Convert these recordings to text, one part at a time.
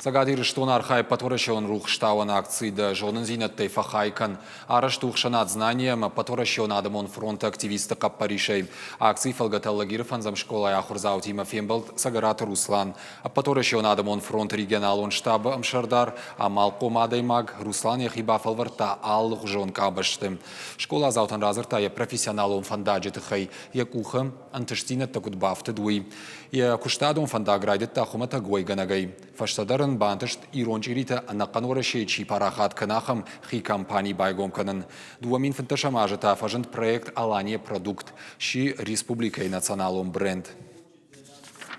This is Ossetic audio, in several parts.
Цӕгат Ирыстон архайы ӕппӕтуӕрӕсеон рухстауӕн акци «Дӕ зонындзинӕдтӕй фӕхай кӕн». Арӕзт у ӕхсӕнад «Знание» ӕмӕ Ӕппӕтуӕрӕсеон адӕмон фронты активистты хъӕппӕрисӕй. Акцийы фӕлгӕты Алагиры фӕндзӕм скъолайы ахуырдзаутимӕ фембӕлд Цӕгӕраты Руслан. Ӕппӕтуӕрӕсеон адӕмон фронты регионалон штабы ӕмсӕрдар, амалхъом адӕймаг Руслан йӕхи бафӕлвӕрдта алыгъуызон къабӕзты. Скъоладзаутӕн радзырдта йӕ профессионалон фӕндаджы тыххӕй, йӕ къухы ӕнтыстдзинӕдтӕ куыд бафтыд, уый. Йӕ куыстадон фӕндаг райдыдта хуымӕтӕг уӕйгӕнӕгӕй. Фӕстӕдӕр ын бантыст ирон чъиритӕ ӕнӕхъӕн Уӕрӕсейы чи парахат кӕны, ахӕм хи компани байгом кӕнын. 2015 азы та фӕзынд проект «Алания продукт», сси республикӕйы националон бренд.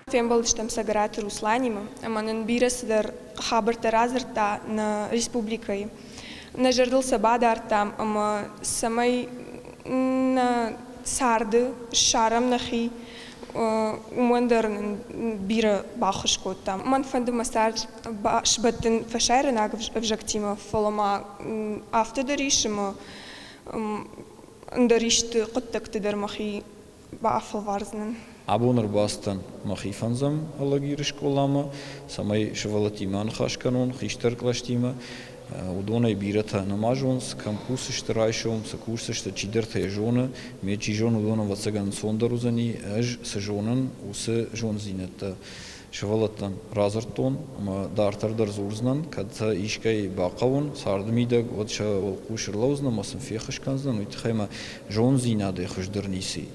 Фембӕлдыстӕм Цӕгӕраты Русланимӕ ӕмӕ нын бирӕ цыдӕр хабӕрттӕ радзырдта нӕ республикӕйы. Нӕ зӕрдыл сӕ бадардтам ӕмӕ цӕмӕй нӕ царды ссарӕм нӕхи, уымӕн дӕр нын бирӕ баххуыс кодта. Мӕн фӕнды мӕ цард сбӕттын фӕсарӕйнаг ӕвзӕгтимӕ, фӕлӕ ма афтӕ дӕр ис, ӕмӕ ӕндӕр исты хъуыддӕгты дӕр мӕхи бафӕлвардзынӕн. Абон ӕрбацыдтӕн мӕхи фӕндзӕм Алагиры скъоламӕ, цӕмӕй сывӕллӕттимӕ аныхас кӕнон, хистӕр кълӕстимӕ. Уыдонӕй бирӕтӕ нӕма зонынц, кӕм кусдзысты райсом, цы кусдзысты, чидӕртӕ йӕ зоны. Ме чи зоны, уыдон ӕвӕццӕгӕн ӕнцондӕр уыдзӕни. Ӕз цы зонын, уыцы зонддзинӕдтӕ сывӕллӕттӕн радзырдтон ӕмӕ дарддӕр дӕр дзурдзынӕн, кӕд сӕ искӕй бахъӕуын царды мидӕг, уӕд сӕ уӕлхъус ӕрлӕудзынӕн ӕмӕ сын феххуыс кӕндзынӕн, уый тыххӕй мӕ зонддзинадӕй хуыздӕр ницы и.